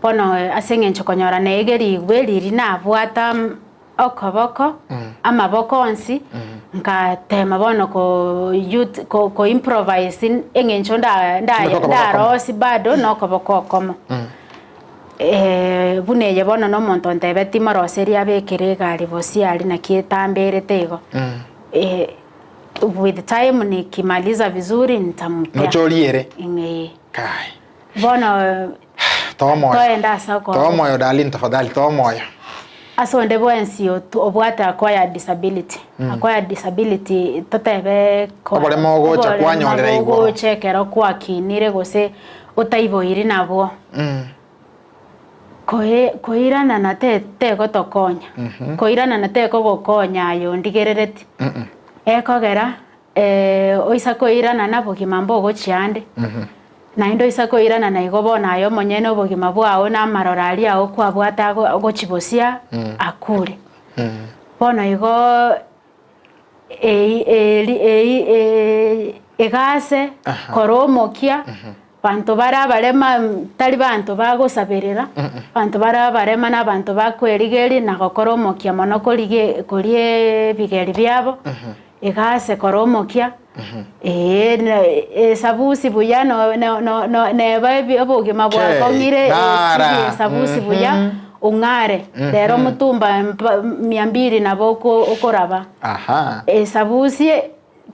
bono ase eng'encho konyora negerigwe riria nabwata okoboko, amaboko onsi, ngatema bono ko ut ko ko improvise eng'encho nda nda Tumeka okoboko okomo. ndarosie bado na okoboko okomo. Buna eye bono na omonto ontebetie moroserie abekere egari bosie aria naki etamberete igo. With time nikimaliza vizuri nitampea. Noche oriere. Ng'ee. Kai. Bono Toa omoyo. Toende ase oko- Toa omoyo darling tafadhali toa omoyo. Ase onde bwensi otu- obwate acquired disability, acquired disability totebe ko- Oborema ogocha oborema kwanyorera igoro. bogocha ekero kwakinire gose otaiboiri nabwo, koe koiranana te tegotokonya, koiranana tekogokonya aye ondigerereti, ekogera Oisa koirana nabogima mbogochia ande, naende oisa koirana naigo bono aye omonyene obogima bwao na amaroro aria ao kwabwate agochia bosia akure. Bono igo egase kora omokia Banto bare abarema tari banto bagosaberera, abanto bare abarema nabanto bakwerigeria na gokora omokia mono korigia koria ebigeri biabo, iga ase kora omokia, ee na esabusi buya no no no no neba ebi obogima bwakong'ire Nara. esibie esabusi buya ong'are, rero omotumba mpa mia mbiri nabo oko okoraba. Aha. Esabusie.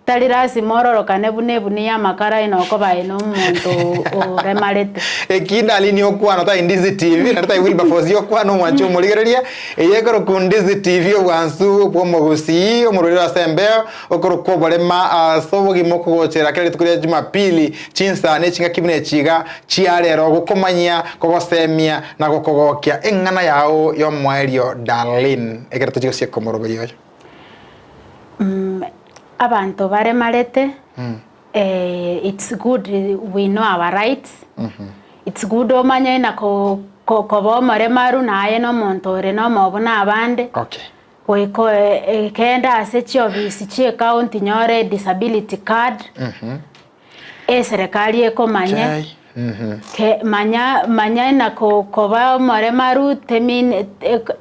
Tari lasima ororokane buna ebuni y'amakara aye nokoba aye nomonto oremarete. Eki Darlene okwana tai Ndizi TV naende tai Wilberforce okwana omwanchi omorigereria eye ekorokwa Ndizi TV obwansu bw'omogusii omorwaire ase embeo okorokwa oborema ase obogima okogochera kera rituko ria Jumapili chinsa ne chingaki buna echi iga chia rero gokomanyia kogosemia na gokogokia eng'ana yao y'omoerio Darlene ekero tochia gosieka omoroberi oyo. Abanto baremarete, it's good we know our rights, it's good omanye na ko- ko- koba omoremaru naye na omonto ore na omobu na abande, Okay. goika kende ase chiofisi chia ecounty nyore disability card, Eserekari ekomanye Okay. Mhm. ke manya manya na ko- koba omoremaru temin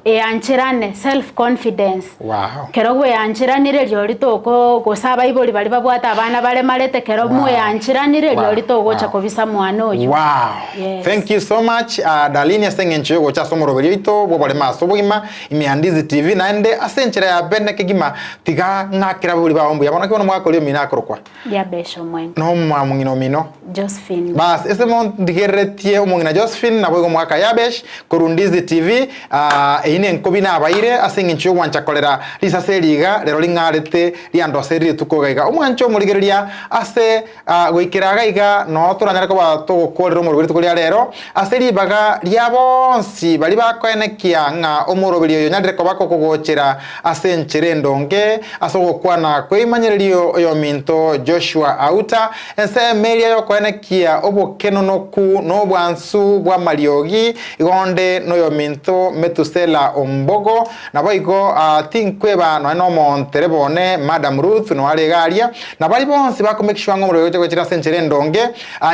eancherane self confidence Wow. kero gweancheranire riori toko gose abaibori baria babwate abana baremarete kero Wow. mweancheranire Wow. riori togocha Wow. kobisa mwana oyio Wow. Yes. Thank you so much uh, Darlene ase eng'encho yogocha ase omoroberi oito bw'oborema ase obogima ime ya Ndizi TV naende ase enchera ya bene kegima tiga ng'akera abaibori bao mbuya bono ki bono omwaka oria omino akorokwa Yabesh omwenga. Nomwamong'ina omino. Josephine. Bas, ase mondigereretie omong'ina Josephine naboigo omogaka Yabesh korwa Ndizi TV, ah, eyio nenkobi nabaire ase engencho y'ogwancha korera risase eri iga rero ring'arete riandoserie rituko iga iga. Omwanche omorigereria ase ah, goikera iga iga noo toranyare koba togokorera omorweri rituko ria rero ase ribaga ria bonsi baria bakoenekia ng'a omoroberi oyo onyarire koba kokogochera Ase enchera endonge, ase ogokwana kw'eimanyererio oyominto Joshua Auta, ensemo eria y'okoenekia obokenonoku na obwansu bw'amariogi, igo onde noyominto Metusela Ombogo, naboigo tinkweba nonya nomontereba one Madam Ruth noare iga aria, na baria bonsi bako make sure ng'a omorweri ogocha gochira ase enchera endonge,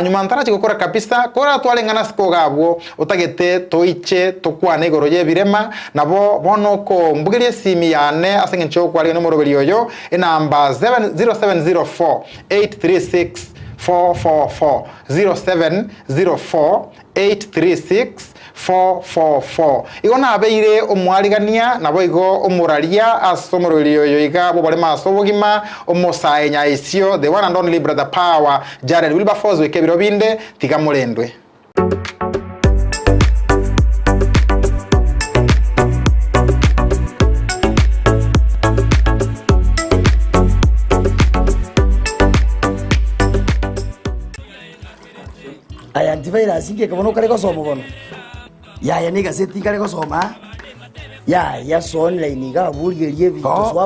nyuma ntarachi gokora kabisa, koratware ing'ana ase koga abwo, Otagete toiche tokwane igoro y'ebirema, nabo bono okombugeria esimi yane ase engencho y'okwarigania omoroberi oyo, enamba 0704 836 444, 0704. 836 444. Igo nabeire omwarigania, naboigo omoraria ase omoroberio oyo iga bw'oboremo ase obogima, omosae nyaisio, the one and only brother power, Jared Wilberforce goika ebiro binde, tiga morendwe. Aya antivirus inki bono okare gosoma bono? Yaya na egaseti nkare gosoma aa. Yaya soa online iga abwo origererie ebinto soa.